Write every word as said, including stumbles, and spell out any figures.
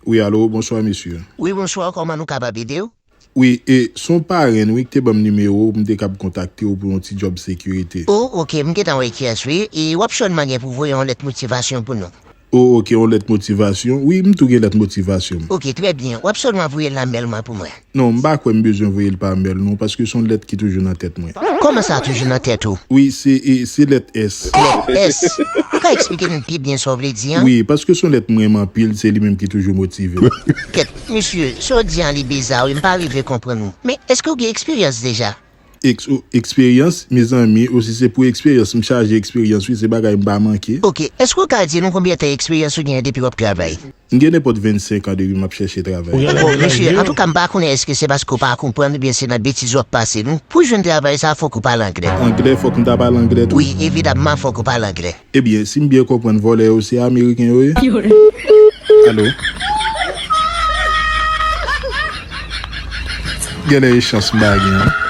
Wi, alo, bonswa, mesye. Wi, bonswa, kòman nou kapab ede w? Wi, e, se yon parenn, wi, ki te ban m nimewo w pou m te kab kontakte w pou yon ti djòb sekirite. O, oke, m gentan wè kiyès, wi. E w ap sèlman gen pou voye yon lèt motivasyon pou nou. O, oke, yon lèt motivasyon. Wi, m tou gen lèt motivasyon m. Oke, trè byen. W ap sèlman voye l nan mèl mwen pou mwen. Non, m pa kwè m bezwen voye l pa mèl, non, paske se yon lèt ki toujou nan tèt mwen. Kòman sa toujou nan tèt ou? Wi, se, e, se lèt S. Lèt S? Ou ka eksplike nou pi byen sa w vle di an? Wi, paske se yon lèt m renmen anpil, se li menm ki toujou motive m. Kèt, mesye, sa w di an li biza, wi, m pa rive konprann ou. Men, èske w gen eksperyans deja? Eks-, o, eksperyans, mezanmi, o si se pou eksperyans, m chaje eksperyans, wi, se bagay m pa manke. Oke, èske w ka di nou konbyen tan eksperyans ou genyen depi w ap travay? M gen nenpòt vennsenk an depi m ap chèche travay. Bon, mesye, antouka, m pa konnen èske se paske w pa konprann oubyen se nan betiz w ap pase nou. Pou jwenn travay sa, fòk ou pale anglè. Anglè, fòk m ta pale anglè tou? Wi, evidamman, fòk ou pale anglè. Ebyen, si m byen konprann, vòlè yo se ameriken yo ye? Alo? Genlè e chans m pa gen, wi.